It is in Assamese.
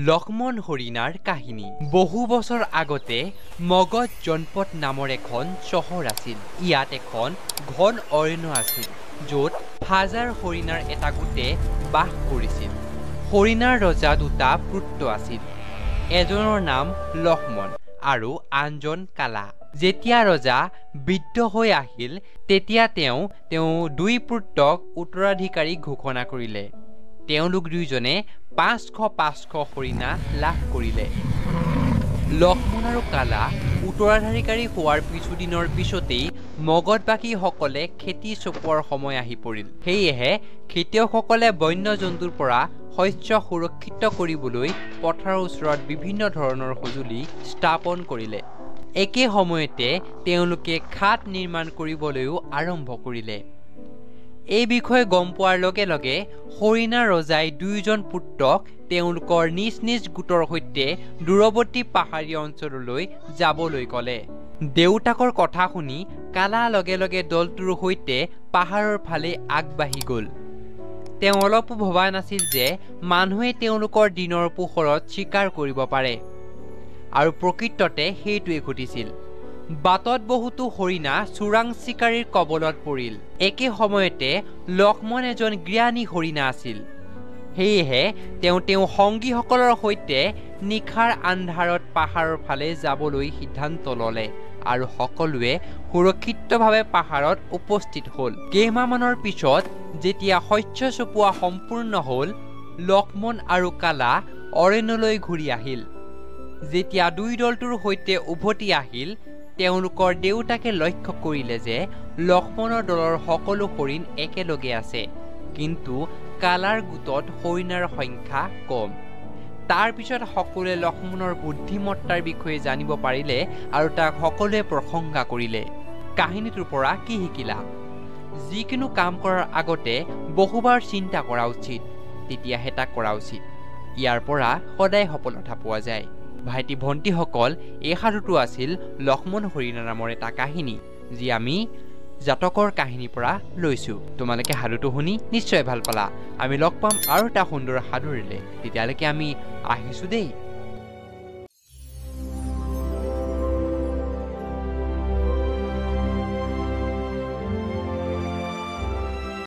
লক্ষ্মণ হৰিণাৰ কাহিনী। বহু বছৰ আগতে মগধ জনপদ নামৰ এখন চহৰ আছিল। ইয়াত এখন ঘন অৰণ্য আছিল, য'ত হাজাৰ হৰিণাৰ এটা গোটে বাস কৰিছিল। হৰিণাৰ ৰজা দুটা পুত্ৰ আছিল, এজনৰ নাম লক্ষ্মণ আৰু আনজন কালা। যেতিয়া ৰজা বৃদ্ধ হৈ আহিল, তেতিয়া তেওঁ তেওঁ দুই পুত্ৰক উত্তৰাধিকাৰী ঘোষণা কৰিলে। তেওঁলোক দুয়োজনে 500 500 হৰিণা লাভ কৰিলে। লক্ষ্মণ আৰু কালা উত্তৰাধিকাৰী হোৱাৰ কিছুদিনৰ পিছতেই মগধবাসীসকলে খেতি চপোৱাৰ সময় আহি পৰিল। সেয়েহে খেতিয়কসকলে বন্য জন্তুৰ পৰা শস্য সুৰক্ষিত কৰিবলৈ পথাৰৰ ওচৰত বিভিন্ন ধৰণৰ সঁজুলি স্থাপন কৰিলে। একে সময়তে তেওঁলোকে খাদ নিৰ্মাণ কৰিবলৈও আৰম্ভ কৰিলে। এই বিষয়ে গম পোৱাৰ লগে লগে হৰিণা ৰজাই দুয়োজন পুত্ৰক তেওঁলোকৰ নিজ নিজ গোটৰ সৈতে দূৰৱৰ্তী পাহাৰীয়া অঞ্চললৈ যাবলৈ ক'লে। দেউতাকৰ কথা শুনি কালা লগে লগে দলটোৰ সৈতে পাহাৰৰ ফালে আগবাঢ়ি গ'ল। তেওঁ অলপো ভবা নাছিল যে মানুহে তেওঁলোকৰ দিনৰ পোহৰত চিকাৰ কৰিব পাৰে, আৰু প্ৰকৃততে সেইটোৱে ঘটিছিল। বাটত বহুতো হৰিণা চোৰাং চিকাৰীৰ কবলত পৰিল। একে সময়তে লক্ষ্মণ এজন জ্ঞানী হৰিণা আছিল, সেয়েহে তেওঁ তেওঁ সংগীসকলৰ সৈতে নিশাৰ আন্ধাৰত পাহাৰৰ ফালে যাবলৈ সিদ্ধান্ত ল'লে আৰু সকলোৱে সুৰক্ষিতভাৱে পাহাৰত উপস্থিত হ'ল। কেইমাহমানৰ পিছত যেতিয়া শস্য চপোৱা সম্পূৰ্ণ হ'ল, লক্ষ্মণ আৰু কালা অৰণ্যলৈ ঘূৰি আহিল। যেতিয়া দুই দলটোৰ সৈতে উভতি আহিল, তেওঁলোকৰ দেউতাকে লক্ষ্য কৰিলে যে লক্ষ্মণৰ দলৰ সকলো হৰিণ একেলগে আছে, কিন্তু কালাৰ গোটত হৰিণাৰ সংখ্যা কম। তাৰ পিছত সকলোৱে লক্ষ্মণৰ বুদ্ধিমত্তাৰ বিষয়ে জানিব পাৰিলে আৰু তাক সকলোৱে প্ৰশংসা কৰিলে। কাহিনীটোৰ পৰা কি শিকিলা? যিকোনো কাম কৰাৰ আগতে বহুবাৰ চিন্তা কৰা উচিত, তেতিয়াহে তাক কৰা উচিত। ইয়াৰ পৰা সদায় সফলতা পোৱা যায়। ভাইটি ভণ্টিসকল, এই সাধুটো আছিল লক্ষ্মণ হৰিণা নামৰ এটা কাহিনী, যি আমি জাতকৰ কাহিনীৰ পৰা লৈছোঁ। তোমালোকে সাধুটো শুনি নিশ্চয় ভাল পালা। আমি লগ পাম আৰু এটা সুন্দৰ সাধুৰে। তেতিয়ালৈকে আমি আহিছোঁ দেই।